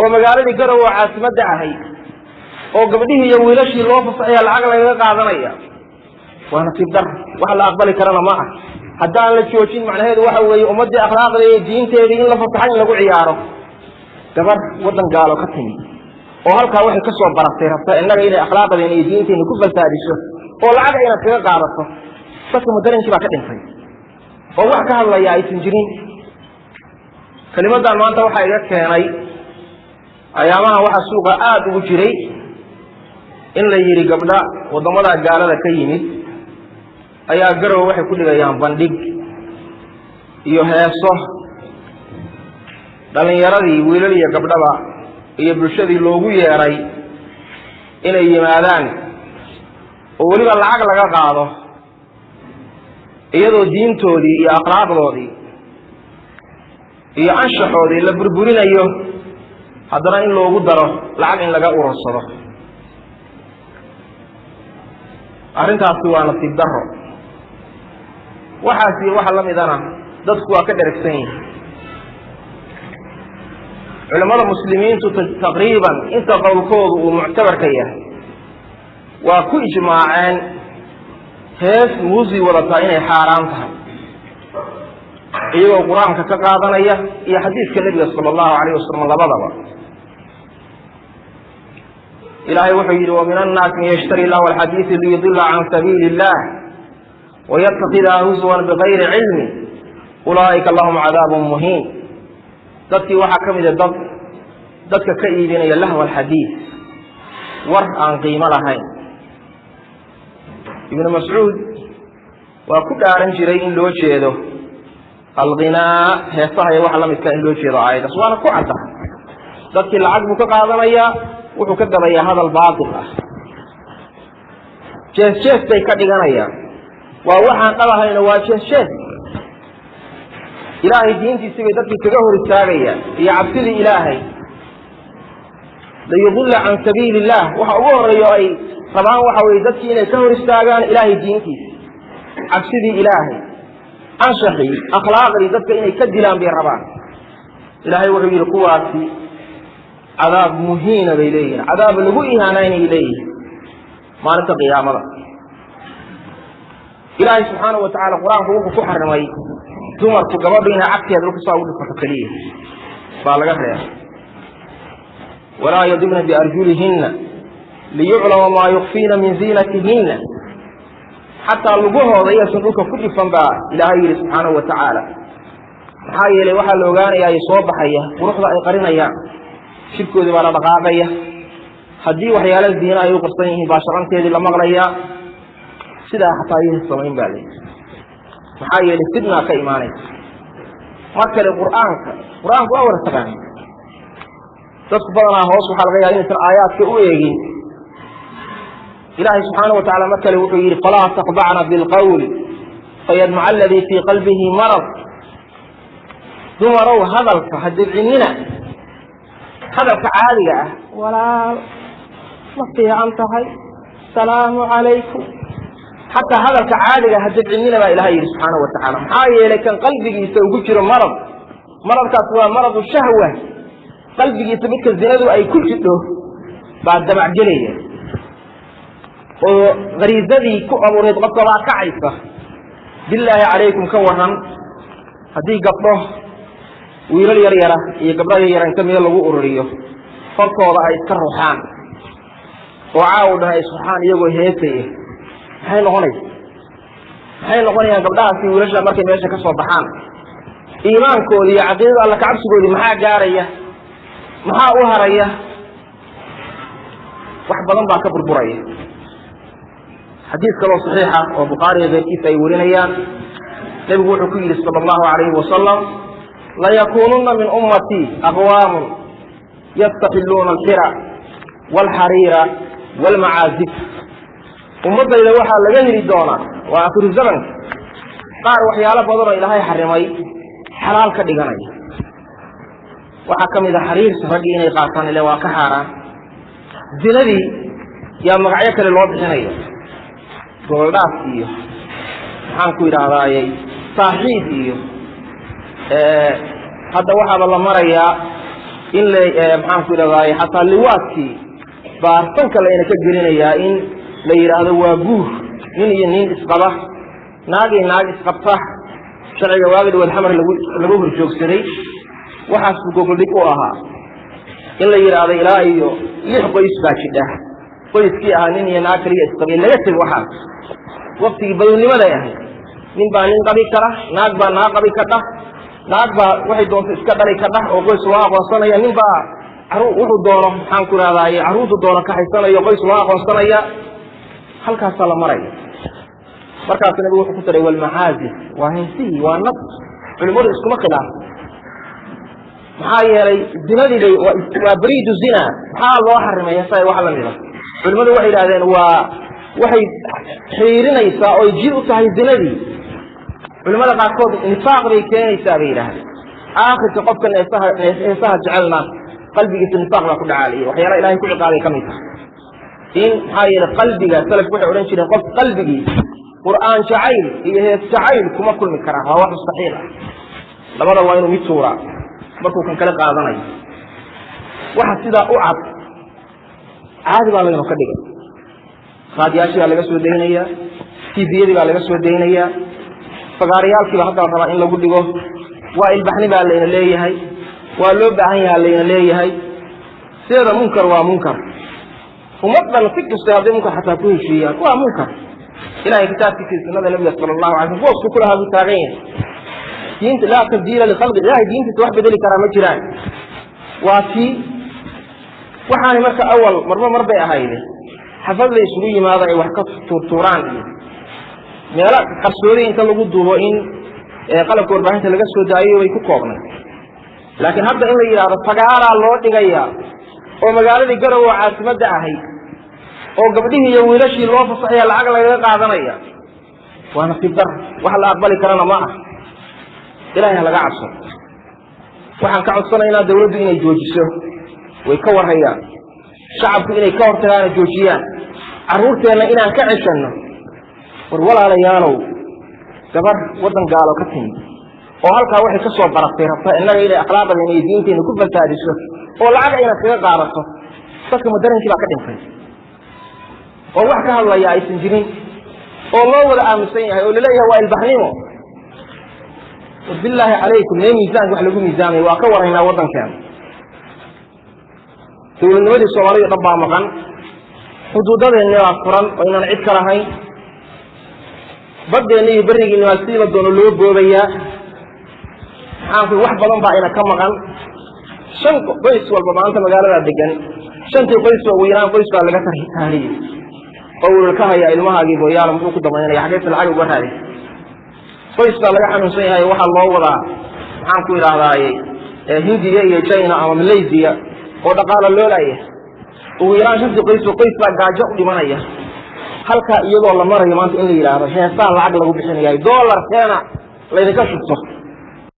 Oo magaaladii Garowe oo caasimadda ahayd oo gabdhihii iyo wiilashii loo fasaxaya lacag lagaga qaadanaya, waa nasiib dar, wax la aqbali karana ma ah. Haddaan la joojin, macnaheedu waxa weeye ummaddii akhlaaqda iyo diinteedii in la fasaxay in lagu ciyaaro. Gabar waddan gaalo ka timi oo halkaa waxay kasoo baratay rabta innaga inay akhlaaqdeena iyo diinteena ku fasaadiso oo lacag ayna kaga qaadato, dadka mudarinkii baa ka dhintay oo wax ka hadlaya aysan jirin. Kelimadan maanta waxaa iga keenay ayaamaha waxaa suuqa aada ugu jiray in la yidhi gabdha waddamada gaalada ka yimid ayaa Garowe waxay ku dhigayaan bandhig iyo heeso, dhalinyaradii wiilal iyo gabdhaba iyo bulshadii loogu yeeray inay yimaadaan oo weliba lacag laga qaado, iyadoo diintoodii iyo akhlaaqdoodii iyo anshaxoodii la burburinayo, haddana in loogu daro lacag in laga urursado. Arrintaasi waa nasiib daro. Waxaasi waxa la midana dadku waa ka dheragsan yihin. Culamada muslimiintu taqriiban inta qowlkoodu uu muctabarka yahay waa ku ijmaaceen hees muusi wadataa inay xaaraan tahay, iyagoo Qur-aanka ka qaadanaya iyo xadiiska Nebiga sala allahu alayh wasalam labadaba. Ilaahay wuxuu yidhi: "Wa min annaasi man yashtari lahu alxadiisi liyudila can sabiili illah wayatakida huzwan bigayri cilmi ulaa'ika lahum cadaabun muhiin." Dadkii waxaa ka mida dad dadka ka iibinaya lahwa alxadiis, war aan qiimo lahayn. Ibnu Mascuud waa ku dhaaran jiray in loo jeedo alghinaa, heesaha iyo waxa la midka in loo jeedo aayadaas, waana ku cadda. Dadkii lacag buu ka qaadanayaa, wuxuu ka gadayaa hadal baatil ah, jees jees bay ka dhiganayaan. Waa waxaan dhabahayno, waa jees jees. Ilaahay diintiisii bay dadkii kaga hor istaagayaan iyo cabsidii Ilaahay. Liyudilla can sabiili illah, waxa ugu horeeyo ay rabaan waxa weye dadkii inay ka hor istaagaan Ilaahay diintiisi, cabsidii Ilaahay, anshaxii, akhlaaqdii dadka inay ka dilaan bay rabaan. Ilaahay wuxuu yidhi kuwaasi cadaab muhiina bay leeyihin, cadaab lagu ihaanaynay leeyihin maalinta qiyaamada. Ilaahay subxaanahu watacaala Qur-aanku wuxuu ku xarimay dumarku gabadhu inay cagteeda dhulka saa ugu dhifato keliya baa laga reebay: "Walaa yadribna biarjulihinna liyuclama maa yukfiina min ziinatihinna." Xataa lugahooda iyaysan dhulka ku dhifan baa Ilaahay yidhi subxaanahu wa tacaala. Maxaa yeelay, waxaa la ogaanayaa ay soo baxaya quruxda ay qarinayaan, shirkoodii baa la dhaqaaqaya. Haddii waxyaala ziina ay u qarsan yihiin baa shaqanteedii la maqlayaa. Sidaa xataa iyaha samayn baa layidhi, maxaa yeelay fitnaa ka imaanaysa. Mar kale Qur'aanka, Qur-aanku waa wada taqaana dadku badanaa, hoos waxaa laga yaaba inaysan aayaadka u eegin. Ilaahay subxaana wa tacala mar kale wuxuu yidhi: "Falaa takdacna bilqawl fayadmaca aladii fii qalbihi marad." Dumarow, hadalka ha dibcinina, hadalka caadiga ah, "Walaal, ma fiican tahay? Salaamu calaykum," xataa hadalka caadiga ha dibcinina baa Ilahay yidhi subxaana wa tacaala. Maxaa yeelay, kan qalbigiisa ugu jiro marad, maradkaas waa maradu shahwa, qalbigiisa midka zinadu ay ku jidho baa dabacgelaya oo khariisadii ku abuureyd qofka baa kacaysa. Bilaahi calaykum, ka waran haddii gabdho wiilal yar yara iyo gabdho yar yara inta meel lagu ururiyo, hortooda ay iska ruxaan oo caawo dhan ay isruxaan iyagoo heesaya? Maxay noqonaysa? Maxay noqonayaan gabdhahaasi, wiilasha markay meesha ka soo baxaan? Iimaankoodii iyo caqiidada alla kacabsigoodii maxaa gaaraya? Maxaa u haraya? Wax badan baa ka burburaya. Xadiis kaloo saxiixa oo Bukhaariga keyrkiisa ay warinayaan, nebigu wuxuu ku yidhi sala allahu alayhi wasalam: "Layakuununa min ummatii aqwaamun yastaxiluuna alxira waalxariira waalmacaazif." Ummaddayda waxaa laga heli doonaa, waa akhiru zamanka, qaar waxyaalo badan oo Ilaahay xarimay xalaal ka dhiganaya. Waxaa ka mid a xariirta raggii inay qaataan, ile waa ka xaaraan. Zinadii yaa magacyo kale loo bixinaya, goboldhaaf iyo maxaan ku yidhaahdaayey, saaxiib iyo hadda waxaaba la marayaa In la maxaan ku idhahdaay, xataa liwaadkii baartanka layna ka gelinayaa in la yidhaahdo waa guur, nin iyo nin isqaba, naag iyo naag isqabta. Sharciga waagi dhawaad Xamar lagu horjoogsaday waxaasuu gogoldhig u ahaa in la yidhaahdo ilaa iyo 6 qoys baa jidha. Qoyskii ahaa nin iyo naag kaliya isqabay laga tego. Waxaas waktigii badownnimaday ahayd. Nin baa nin qabi kara, naag baa naag qabi kadha, naag baa waxay doonto iska dhali kadha oo qoys loo aqoonsanaya. Nin baa wuxuu doono, maxaan ku ihahdaye, carruurtu doono kaxaysanayo, qoys loo aqoonsanaya. Halkaasaa la maraya. Markaasu nabigu wuxuu ku taray walmacaazif, waa heesihii, waa nab. Culimmadu iskuma khilaaf. Maxaa yeelay zinadii bay waa bariidu zina. Maxaa loo xarimay heesaha wax lamida? Culimmadu waxay yidhahdeen waa waxay xiirinaysaa oy jid u tahay zinadii. Culimada qaarkood nifaaq bay keenaysaa bay yidhaahdeen. Aakhirka qofka heesaha jecelna qalbigiisa nifaaq baa ku dhacaaliyay. Waxyaalaha Ilahay ku ciqaabay ka mid tahay in maxaa yeelay qalbiga, salafku waxay odhan jireen qof qalbigii Qur'aan jacayl iyo hees jacayl kuma kulmi karaan, waa wax mustaxiil ah. Labada waa inuu mid tuuraa markuu kan kale qaadanayo. Waxa sidaa u cad caadi baa laynu ka dhigay. Raadiyaashii baa laga soo daynayaa, tviyadii baa laga soo daynayaa, fagaarayaalkiiba hadda la rabaa in lagu dhigo. Waa ilbaxni baa layna leeyahay, waa loo baahan yahaa layna leeyahay. Sideeda munkar waa munkar. Ummad dhan si kasta hadday munkar xataa ku heshiiyaan, waa munkar. Ilahay kitaabkiisa iyo sunada nabiga sala allahu alay slam boosku kulahaa buu taagan yahay. Diinta laa tabdiila likhalqi, Ilahay diintiisa wax bedeli karaa ma jiraan. Waa tii waxaani marka awal marba mar bay ahayde xafad la isugu yimaado ay wax ka tuurtuuraan iyo meelo qarsoodi inta lagu duubo in qalabka warbaahinta laga soo daayo bay ku koobnay. Laakiin hadda in la yidhaahdo fagaaraa loo dhigaya oo magaaladii Garowe oo caasimadda ahayd oo gabdhihii iyo wiilashii loo fasaxaya, lacag lagaga qaadanaya, waa nasiib dar. Wax la aqbali karana ma ah. Ilahay ha laga cabso. Waxaan ka codsanaynaa dawladdu inay joojiso, way ka warhayaan, shacabku inay ka hortagaana joojiyaan, carruurteenna inaan ka ceshanno. War walaalayaalow, gabar waddan gaalo ka timid oo halkaa waxay ka soo baratay rabta innaga inay akhlaaqdeena iyo diinteenna ku fasaadiso oo lacag ayna kaga qaadato, dadka madarankii baa ka dhintay oo wax ka hadlaya aysan jirin oo loo wada aaminsan yahay oo laleeyahay waa ilbaxnimo. Wabilaahi calaykum, mee miisaanka wax lagu miisaamaya? Waa ka warhaynaa waddankeena. Dowladnimadii Soomaalida dhan baa maqan, xuduudadeenni baa furan oo inaan cid ka lahayn, baddeenna iyo berrigiina waa sidii la doono loo boobayaa. Maxaan ku wax badan baa ina ka maqan. 5 qoys walba maanta magaaladaa degan, 5tii qoys ba ugu yaraan qoys baa laga tahriyey oo wiilal ka haya ilmahaagii booyaana muxuu ku damaynaya, xageesa lacag uga raadi. Qoys baa laga xanuunsan yahay, waxaa loo wadaa, maxaan ku idhaahdaaye, Hindiya iyo China ama Malaysia oo dhaqaalo loo laaya. Ugu yaraan 5tii qoysba qoys baa gaajo u dhimanaya. Halkaa iyadoo la marayo maanta in la yidhaahdo heesaan lacag lagu bixinayahay, dollar keena laydinka shubto.